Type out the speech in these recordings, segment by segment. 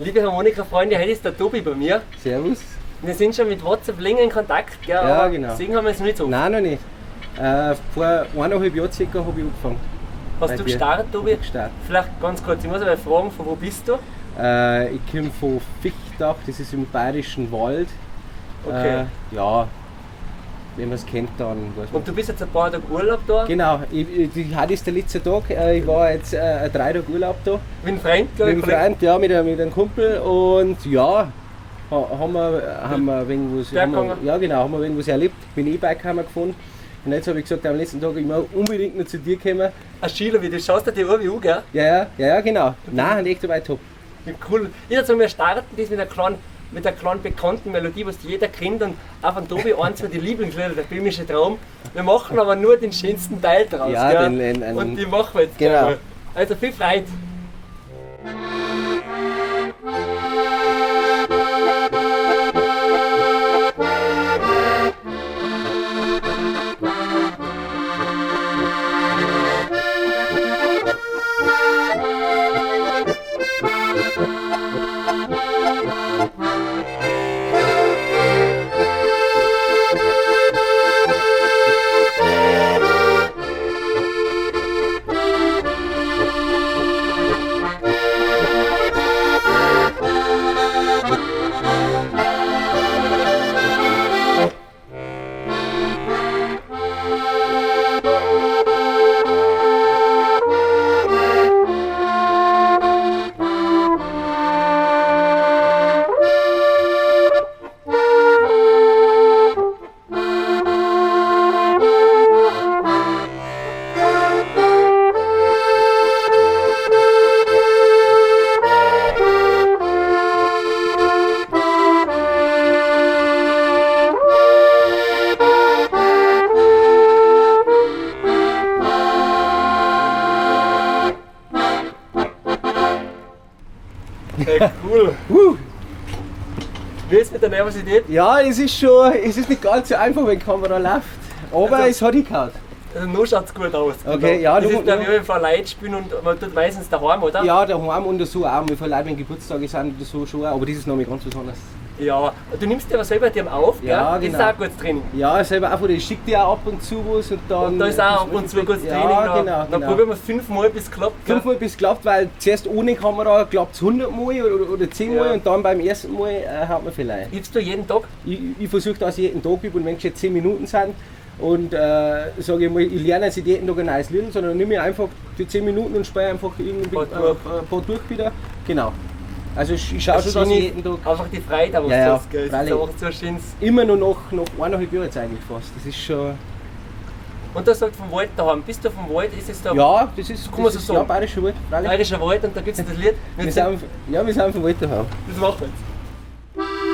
Liebe Harmonika-Freunde, heute ist der Tobi bei mir. Servus. Wir sind schon mit WhatsApp länger in Kontakt, gell? Ja, aber genau. Sehen haben wir es nicht so. Nein, noch nicht. Vor 1,5 Jahren circa habe ich angefangen. Hast Bei du dir. gestartet, Tobi? Hab ich gestartet. Vielleicht ganz kurz, ich muss aber fragen, von wo bist du? Ich komme von Viechtach, das ist im Bayerischen Wald. Okay. Ja, wenn man es kennt, dann weiß man. Und du bist jetzt ein paar Tage Urlaub da? Genau, heute ist der letzte Tag. Ich war jetzt 3 Tage Urlaub da. Mit einem Freund, glaube ich. Mit dem Freund, ja, mit einem Kumpel. Und ja, haben wir ein wenig was, haben wir, Berggegangen? ja, genau, haben wir ein wenig was erlebt. Mit dem E-Bike haben wir gefahren. Und jetzt habe ich gesagt, am letzten Tag, ich muss unbedingt noch zu dir kommen. Ein Schüler, wie du schaust dir die Uhr wie an, gell? Ja, genau. Nein, echt dabei top. Wie cool. Ich würde sagen, wir starten das mit einer kleinen bekannten Melodie, was jeder kennt und auch von Tobi eins von den Lieblingslieder, der böhmische Traum. Wir machen aber nur den schönsten Teil draus. Ja, gell? den- Und die machen wir jetzt. Genau. gleich mal. Also viel Freude. Hey, cool. Wie ist mit der Nervosität? Ja, es ist schon, es ist nicht ganz so einfach, wenn die Kamera läuft. Aber Also- es hat hingehauen. Also noch schaut es gut aus. Okay, genau. ja, Das du- ist, glaube ich, wenn vor Leuten spielen und man tut meistens daheim, oder? Ja, daheim und so auch. Wie viele Leute, wenn Geburtstage sind oder so schon auch. Aber das ist noch mal ganz was anderes. Ja, du nimmst dir aber selber dem auf, gell? Ja, Das ist genau. auch gutes Training. Ja, selber auch, ich schicke dir auch ab und zu was und dann. Und da ist auch ab und zu gutes Ja, Training. Da, genau. dann genau. probieren wir 5-mal, bis es klappt. Gell? 5-mal bis es klappt, weil zuerst ohne Kamera klappt es 100 Mal oder 10 Mal Ja. und dann beim ersten Mal haut man vielleicht. Übst du jeden Tag? Ich versuche das jeden Tag üben und wenn es jetzt 10 Minuten sind und sage ich mal, ich lerne jetzt nicht jeden Tag ein neues Lied, sondern nehme ich einfach die 10 Minuten und spiele einfach irgendwie Paar durch. ein paar durch wieder. Genau. Also ich schaue schon, dass ich jeden Tag Einfach die Freude, was Ja, du ja, hast, gell? Es ist freilich. einfach so schön. immer nur noch 1,5 Jahre jetzt eigentlich fast. Das ist schon. Und da sagt vom Wald daheim, bist du vom Wald? Ist es da Ja, das ist, Kann man das so ist sagen. ja, bayerischer Wald, freilich. Bayerischer Wald und da gibt es das Lied? Wir sind, ja, wir sind vom Wald daheim. Das machen wir jetzt.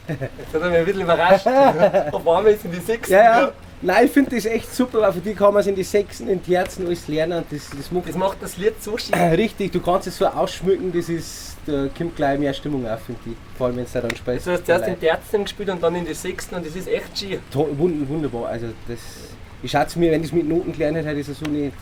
Jetzt hat er mich ein bisschen überrascht. Auf einmal sind die Sechsten. Ja, ja. Nein, ich finde das echt super, weil von dir kann man es in die Sechsen, in die Herzen alles lernen und das macht Das macht das Lied so schön. Richtig, du kannst es so ausschmücken, das ist, da kommt gleich mehr Stimmung auf, finde ich. Vor allem, wenn es da dann spielst. Du hast zuerst in die Herzen gespielt und dann in die Sechsten und das ist echt schön. Wunderbar, also das. Ich schätze mir, wenn ich es mit Noten gelernt hätte, hätte ich es so nicht.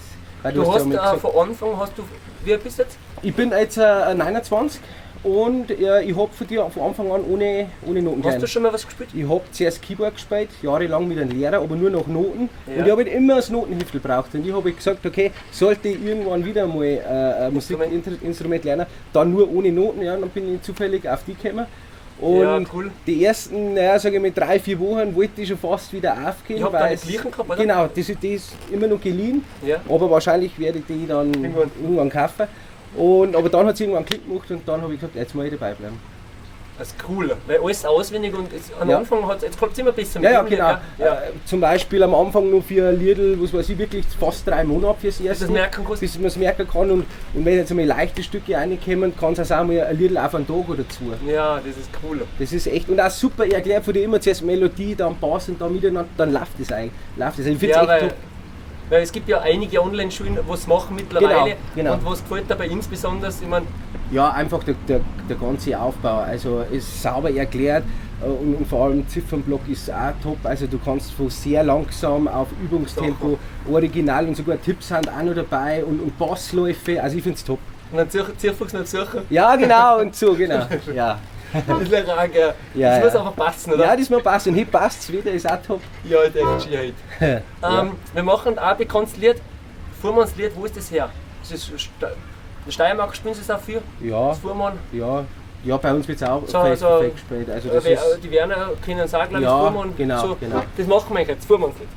Weil Du hast hast ja mal gesagt, von Anfang, hast du, wie alt bist du jetzt? ich bin jetzt 29 und ich habe von dir von Anfang an ohne Noten Hast du gelernt. schon mal was gespielt? Ich habe zuerst Keyboard gespielt, jahrelang mit einem Lehrer, aber nur nach Noten. Ja. Und ich habe halt immer das Notenheftel gebraucht. Und ich habe gesagt, okay, sollte ich irgendwann wieder mal ein Musikinstrument lernen, dann nur ohne Noten. Ja, und dann bin ich zufällig auf die gekommen. Und Ja, cool. die ersten, naja, sage ich mal, 3, 4 Wochen wollte ich schon fast wieder aufgehen. Ich hab da weil eine es- geliehen gehabt, oder? Genau, die ist immer noch geliehen. Ja. Aber wahrscheinlich werde ich die dann Irgendwann. irgendwann kaufen. Aber dann hat es irgendwann Klick gemacht und dann habe ich gesagt, jetzt muss ich dabei bleiben. Das ist cool, weil alles auswendig und es, am Ja. Anfang hat jetzt kommt es immer besser. Ja, ja, mit dem genau. Lied, gell? Ja. Zum Beispiel am Anfang noch für ein Liedl, was weiß ich, wirklich fast 3 Monate fürs erste. das merken kannst. Bis man es merken kann. Und wenn jetzt einmal leichte Stücke reinkommen, kann es auch mal ein Liedl auf einen Tag oder zwei. Ja, das ist cool. Das ist echt, und auch super erklärt von dir immer zuerst Melodie, dann Bass und dann miteinander, dann läuft das eigentlich. Läuft das. Ich finde es Ja, echt weil, top. weil es gibt ja einige Online-Schulen, was machen mittlerweile Genau, genau. und was gefällt dabei insbesondere, ich meine, Ja, einfach der ganze Aufbau. Also ist sauber erklärt und vor allem Ziffernblock ist auch top. Also du kannst von sehr langsam auf Übungstempo, original und sogar Tipps sind auch noch dabei und Bassläufe. Also ich finde es top. und dann Zirfuchs noch suchen. Ja, genau und so, genau. Ja, Das ist ja auch geil. Ja, Das muss ja. einfach passen, oder? ja, das muss passen. Und hier passt es wieder, ist auch top. Ja, der ist halt. Wir machen auch bekanntes Lied, Fuhrmanns Lied, wo ist das her? Das ist in Steiermark spielen sie es auch für, Ja, das Fuhrmann. ja. Ja, bei uns wird es auch So, fest gespielt. Also das ist, Die Werner können es auch, glaube ich, Ja, Fuhrmann. genau, so. genau. Das machen wir jetzt, Fuhrmannslied.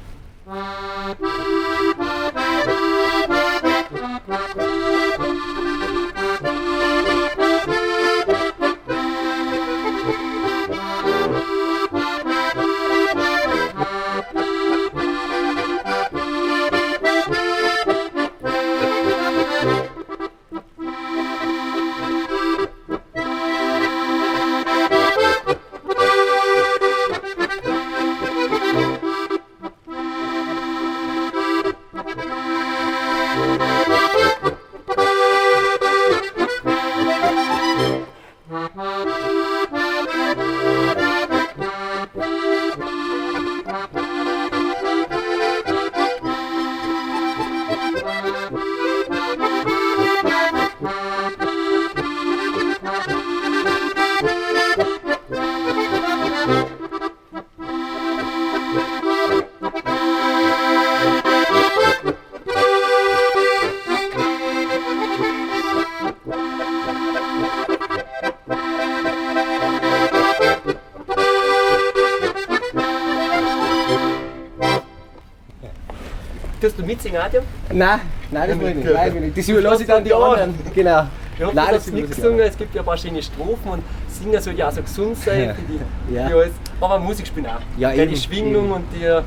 Tust du mitsingen, Adam? nein, nein, das will ich nicht. Nein, das will ich nicht. Das überlasse ich dann die Ja. anderen. Genau. Ich hoffe, Nein, du hast das überlasse ich die mitgesungen. Es gibt ja ein paar schöne Strophen und Singen soll ja auch so gesund sein für die, Ja. für alles. Aber Musik spielen auch. Ja, Gell, die eben, Schwingung eben. und die, Ja.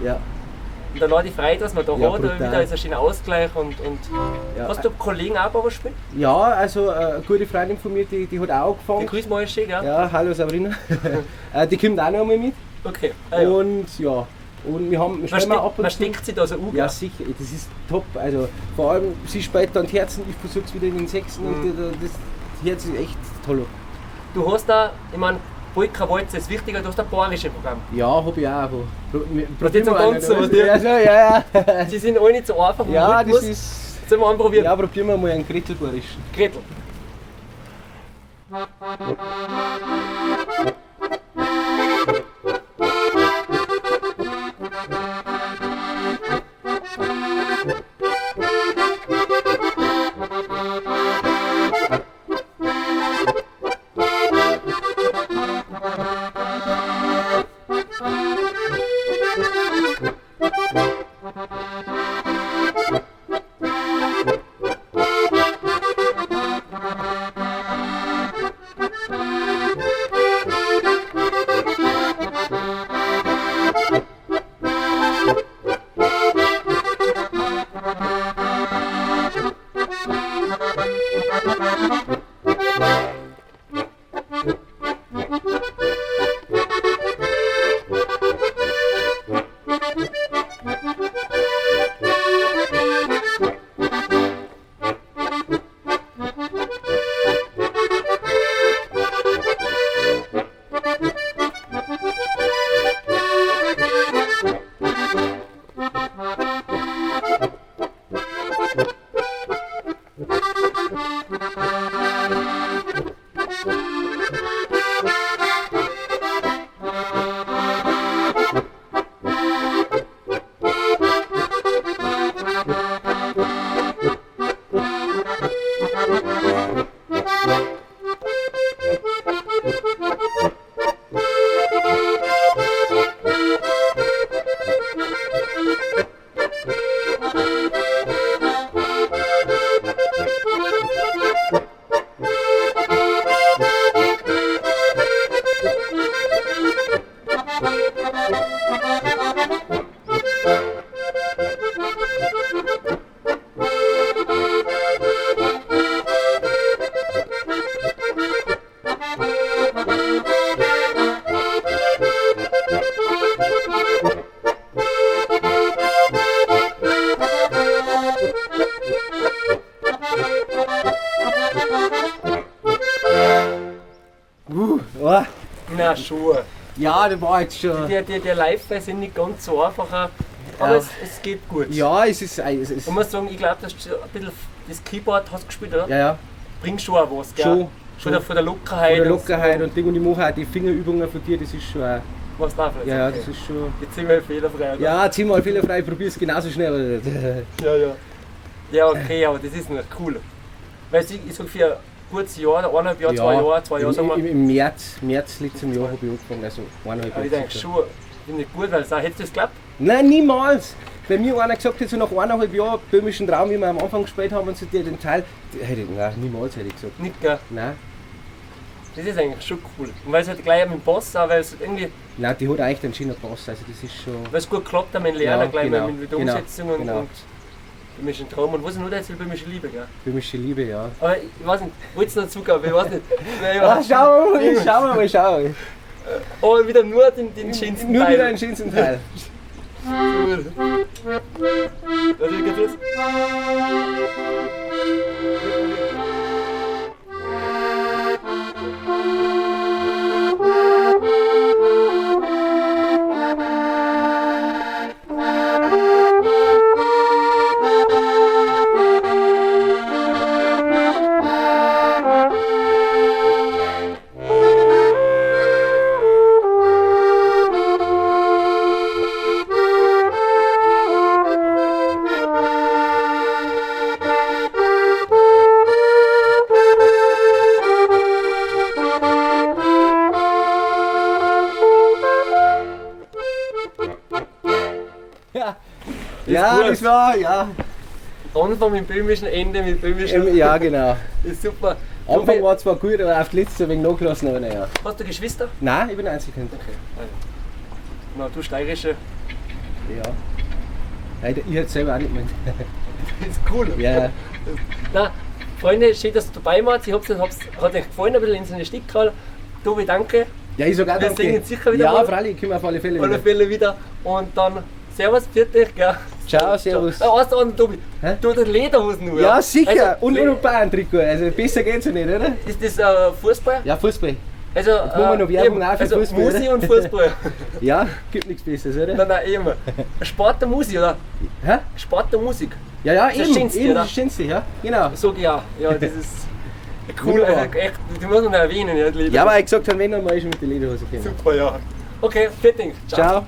und dann auch die Freude, was man da Ja, hat, brutal. wieder ist ein schöner Ausgleich. Und Ja. Hast du Kollegen auch was spielen? Ja, also eine gute Freundin von mir, die hat auch Die angefangen. grüßen wir alle schön, gell? Ja, hallo Sabrina. Die kommt auch noch einmal mit. Okay. Ah, ja. Und ja, und wir haben wir Man, spielen ab und man zu. steckt sich da so an, Ja, gell? sicher, das ist top. Also vor allem, sie spielt dann die Herzen, ich versuche es wieder in den Sechsten Mhm. und das Herz ist echt toll. Du hast da, ich meine, Polka Walzer ist wichtiger, du hast ein bayerisches Programm. Ja, hab ich auch. Aber Was jetzt am probieren wir Tanzen, auch was nicht, oder? Ja, ja, ja. Sie sind alle nicht so einfach vom Ja, Rhythmus. das ist. Sollen wir anprobieren? Ja, probieren wir mal einen Gretelbayerischen. Gretel. Thank Ja, schon. Ja, das war jetzt schon. Die Live sind nicht ganz so einfach, aber Ja. es geht gut. Ja, es ist. Es ist Ich muss sagen, ich glaube, dass du ein bisschen das Keyboard hast gespielt, oder? ja, ja. Bringt schon auch was, gell? Schon. Von der Lockerheit. Von der und so. Lockerheit und Ding. Und ich mache auch die Fingerübungen von dir, das ist schon. Auch, Was da vielleicht? ja, ja, okay. das ist schon. Jetzt sind wir fehlerfrei, oder? Ja, zehnmal fehlerfrei, ich probier's genauso schnell. Ja, ja. Ja, okay, aber das ist noch cool. Weil ich sag für ein gutes Jahr, eineinhalb Jahre, 2 Jahre, 2 Jahre, sagen wir. Im März letzten Jahr habe ich angefangen, also eineinhalb Aber ich Jahre. denke circa. schon, finde ich gut, weil es auch, hättest du das geglaubt? Nein, niemals! Wenn mir einer gesagt hätte, so nach eineinhalb Jahren Böhmischen Traum, wie wir am Anfang gespielt haben und so den Teil, hätte ich, nein, niemals hätte ich gesagt. Nicht, gell? Nein, Das ist eigentlich schon cool. Und weil es halt gleich mit dem Bass auch, weil es halt irgendwie, nein, die hat echt einen schönen Bass, also das ist schon. weil es gut klappt auch mit dem Lernen, Ja, gleich genau, mit der genau, Umsetzung und, genau. und böhmischen Traum. Und was ich noch erzählt, böhmische Liebe, gell? Böhmische Liebe, ja. Aber ich weiß nicht, wolltest du noch zugeben? Ich weiß nicht. Nein, ich Ah, weiß- schauen wir mal, schauen wir mal, schauen wir mal. Aber wieder nur den schönsten Nur Teil. wieder den schönsten Teil. Gut. Warte, wie geht's los? Ja, ja gut. das war, ja. Anfang mit böhmischen, Ende mit böhmischen. Ja, genau. Ist super. Anfang Tobi, war zwar gut, aber auf die letzte ein wenig nachgelassen, aber naja. hast du Geschwister? Nein, ich bin Einzelkind. Okay. Also. Na, du steirische. Ja. Nein, ich hätte selber auch nicht gemeint. Ist cool. Ja, Na, Freunde, schön, dass du dabei warst. Ich hoffe, es hat euch gefallen, ein bisschen in so eine Stickerl. Tobi, danke. ja, ich sag auch Wir danke. sehen uns sicher wieder Ja, mal. freilich, können wir auf alle Fälle Auf alle wieder. Fälle wieder. Und dann Servus, pfiat dich, gell? Ciao, servus. Ciao. Ah, eins an, Tobi. Hä? Du, das Lederhosen nur. Ja, sicher. Also, Und und Bayern-Trikot. Also besser geht's ja nicht, oder? Ist das Fußball? Ja, Fußball. Also, machen wir noch Werbung eben, auch für also Fußball, Musi oder? und Fußball. Ja, gibt nichts Besseres, oder? Nein, nein, eben. Sport der Musik, oder? Hä? Sport der Musik. Ja, ja, Das ist das eben. Schönste, eben oder? das Schönste, ja. Genau. Sag ich auch. Ja, das ist cool. Wunderbar. Also echt, die muss man erwähnen. Ja, die Ja, aber ich gesagt habe, wenn, dann mal schon mit der Lederhose kommen. Super, ja. Okay, fertig. Ciao.